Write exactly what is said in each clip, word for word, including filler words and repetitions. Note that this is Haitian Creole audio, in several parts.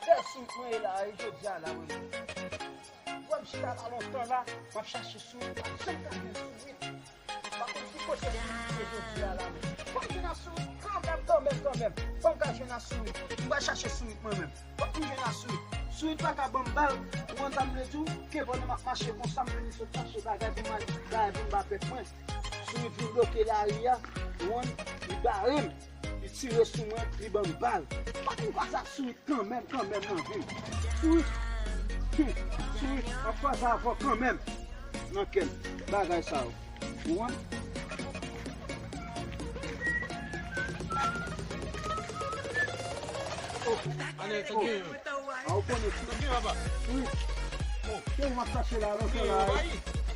Sèl Sourit mwen ye la, e jodi a la, mwen menm. Wè m chita la lontan la, m ap chache Sourit, m pa janm ka jwenn Sourit. M pa konn ki kote Sourit ye jodi a la, men fò m jwenn a Sourit kanmenm, kanmenm, kanmenm. Fò m ka jwenn a Sourit. M pral chache Sourit mwen menm. Fòk m jwenn a Sourit. Sourit pa ka ban m bal. Ou konn sa m vle di w? Ke pandan m ap mache konsa, m vin sot chache bagay pou m al bay pou m ba pèp mwen. Sourit vin bloke lari a. Ou konn? Li bare m. Li tire sou mwen, li ban m bal. Fòk m kwaze ak Sourit kanmenm, kanmenm nan vi m. Sourit. Hum. Sourit, m ap kwaze avè w kanmenm. Nan kè m. Bagay sa yo. Ou konprann? Oh, ane, sa gen. A, ou konnen. Sa gen, papa. Wi. Oh. Ke w ap chache la, non, sa la.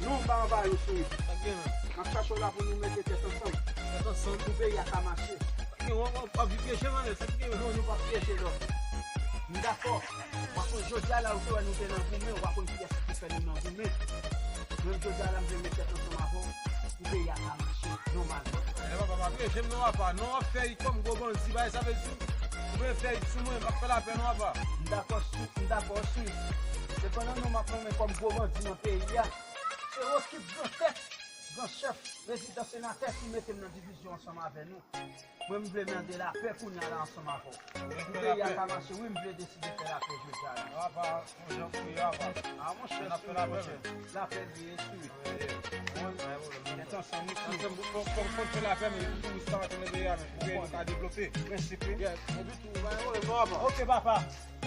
Non, m pa anvayi w, Sourit. Sa gen. M ap chache w la pou nou mete tèt ansanm. Tèt ansanm. Pou peyi a ka mache. Sa gen, w ap, w ap vin pyeje m, ane, sa gen. Non, nou p ap pyeje lòt. M dakò. Paske jodi a la, ou te wè nou te nan goumen, ou pa konn kiyès ki fè nou nan goumen. Menm jodi a la, m vle met tèt ansanm avè w pou peyi a ka mache nòmalman. E papa, pa pyeje m non, papa. Non, w ap fè it kòm gwo bandi, bagay sa vle di. Ou vle fè it sou mwen, m ap fè lapè non, papa. M dakò, m dakò, Sourit. Sepandan, non m ap nonmen kòm gwo bandi nan peyi a, se Roskip Gran Tèt, Gran Chèf, Prezidan Senatè ki mete m nan divizyon ansanm avè nou. Mwen, m vle mande lapè kounye a la ansanm avè w. Pou peyi a ka mache, wi, m vle deside fè lapè jodi a la. Apa, yon jan pou ye, apa. A, monchè, n ap fè lapè, monchè. Lapè li ye, Sourit. Mwen, tèt ansanm, wi, Sourit. Ansanm, fò, fò, fò n fè lapè, men pou sa va tounen peyi a, men pou peyi nou ka devlope. Prensip, wi. Epi tou, pa gen pwoblèm non, apa. Ok, papa.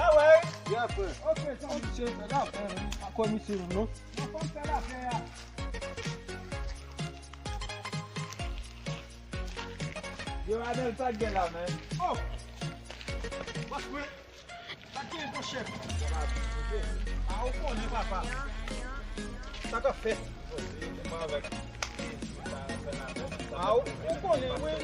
Sa wè, wi. Yeah, frè. Ok, zanmi. Misye fè lapè, wi. Pa kwè misye menm, non. Mwen, fò n fè lapè a. Yo, Anèl, sa k gen la, men? Oh! Bòs mwen, sa k gen, monchè? A, ou konnen, papa. Sa k ap fèt? A, ou, ou konnen, wi.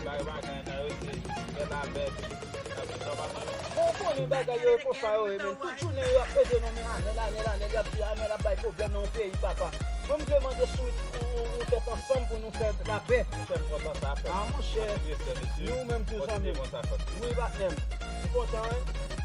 Bon, ou konnen bagay yo e konsa yo ye, men tout jounen yo ap pede non, men Anèl, Anèl, Anèl, y ap di Anèl ap bay pwoblèm nan yon peyi, papa. Mwen, m vle mande Sourit yon, yon, yon tèt ansanm pou nou fè lapè. Monchè, m kontan sa fè. A, monchè. Ni ou menm tou, zanmi. Wi, patnè m. Ou kontan, wi?